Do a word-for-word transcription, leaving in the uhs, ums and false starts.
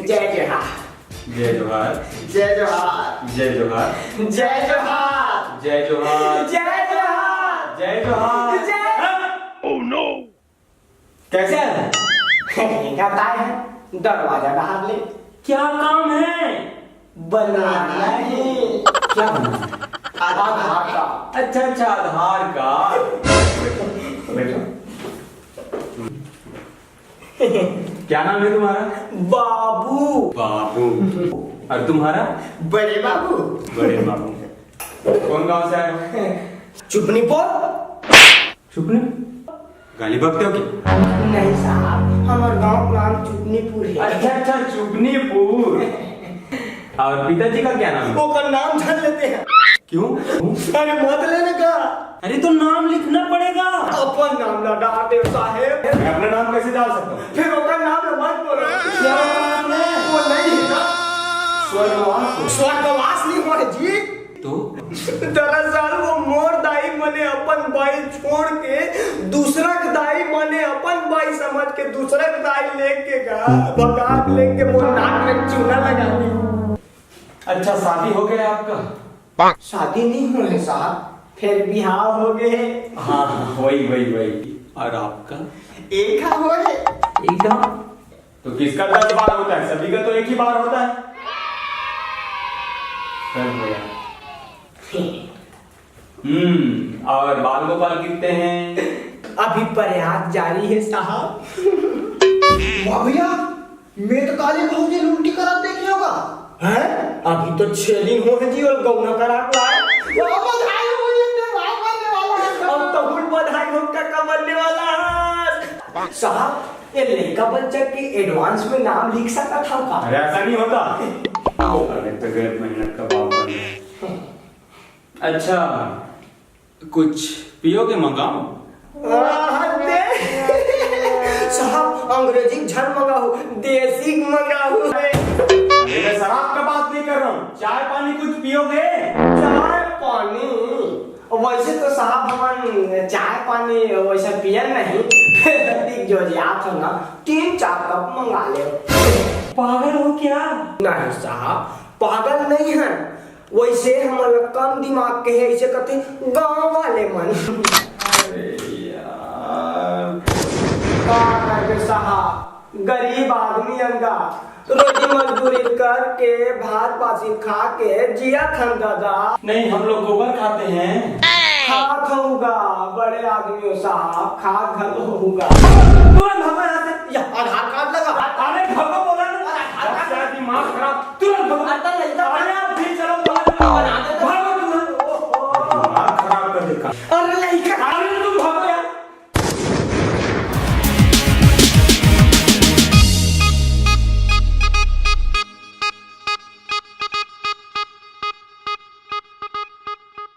जय जोहार। जय जोहार। जय जोहार। जय जोहार। जय जोहार। जय जोहार। जय जोहार। जय जोहार। जय Oh no! कैसे है? इनका काय है? दरवाजा डहार ले। क्या काम है? बनाना है। क्या बनाना है? आधार कार्ड। अच्छा, अच्छा, आधार कार्ड। बैठो, बैठो। क्या नाम है तुम्हारा? बाबू। बाबू। और तुम्हारा? बड़े बाबू। बड़े बाबू। कौन गांव से आए हो? चुपनीपुर। चुपनी? गाली बकते हो क्या? नहीं साहब, हमारे गांव का नाम चुपनीपुर है। अच्छा, अच्छा, चुपनीपुर। और पिताजी का क्या नाम है? ओकर नाम झन लेते हैं। क्यों? अरे मत लेने का। अरे तो नाम लिखना पड़ेगा। अपन नाम ला डाल दे साहेब। मैं अपना नाम कैसे डाल सकता हूँ? फिर ओकर नाम ला मत बोलो। क्या नाम है? वो नहीं है ना। स्वर्गवास हो। स्वर्गवास नहीं हो जी। तो? दरअसल वो मोर दाई मने अपन बाई छोड़ के दूसरा के दाई मने अपन बाई समझ के दूसरा के दाई लेके गा, भगात लेके मोर नाक में चूना लगा दी। अच्छा, शादी हो गया आपका? शादी नहीं हुए है साहब, फिर बिहाव हो गए। हाँ, हाँ, वही, वही, वही। और आपका? एक हा हो है। एक हा? तो किसका दस बार होता है? सभी का तो एक ही बार होता है। सर हो यार। हम्म, और बाल गोपाल कितने हैं? अभी प्रयास जारी है साहब। वाह भैया, मैं तो काली बहू जी उल्टी करत देखे होगा। हैं? अभी तो छह दिन हो है जी और गौना करा के लाए। वाह, बधाई हो भैया, त्योहार बनने वाला है। अब तो हुल बधाई हो, काका बनने वाला है। साहब, ये लड़का बच्चा के एडवांस में नाम लिख सकता था का? अरे, ऐसा नहीं होता। अरे, तो गलत मेहनत का बाप बन गया। अच्छा, कुछ पियोगे? मंगाऊं? आह, दे। साहब, अंग्रेजी झन मंगाओ, देसी मंगाओ। अरे, मैं शराब का बात नहीं कर रहा हूँ, चाय पानी कुछ पियोगे? चाय पानी? वैसे तो साहब, हमन चाय पानी वैसे पियन नहीं, फिर भी जो याद हो ना, तीन चार कप मंगा ले। पागल हो क्या? नहीं साहब, पागल नहीं है। वैसे हमन ला कम दिमाग के हे, ऐसे कथे गांव वाले मन। अरे यार। का करबे साहब, गरीब आदमी अंगा, रोजी मजदूरी करके, भात पासी खा के जिया थन दादा। नहीं, हम लोग गोबर खाते हैं। खात होगा, बड़े आदमी हो साहब, खात घलो होगा। तुरंत भागो यहाँ से, या आधार कार्ड लगा। अरे भागो बोला ना, आधार कार्ड। क्या दिमाग खराब, तुरंत भागो। अरे लड़का अरे आप भी चलो, भागो, बना देता। भागो तुरंत। दिमाग खराब कर देता। अरे लड़का। अरे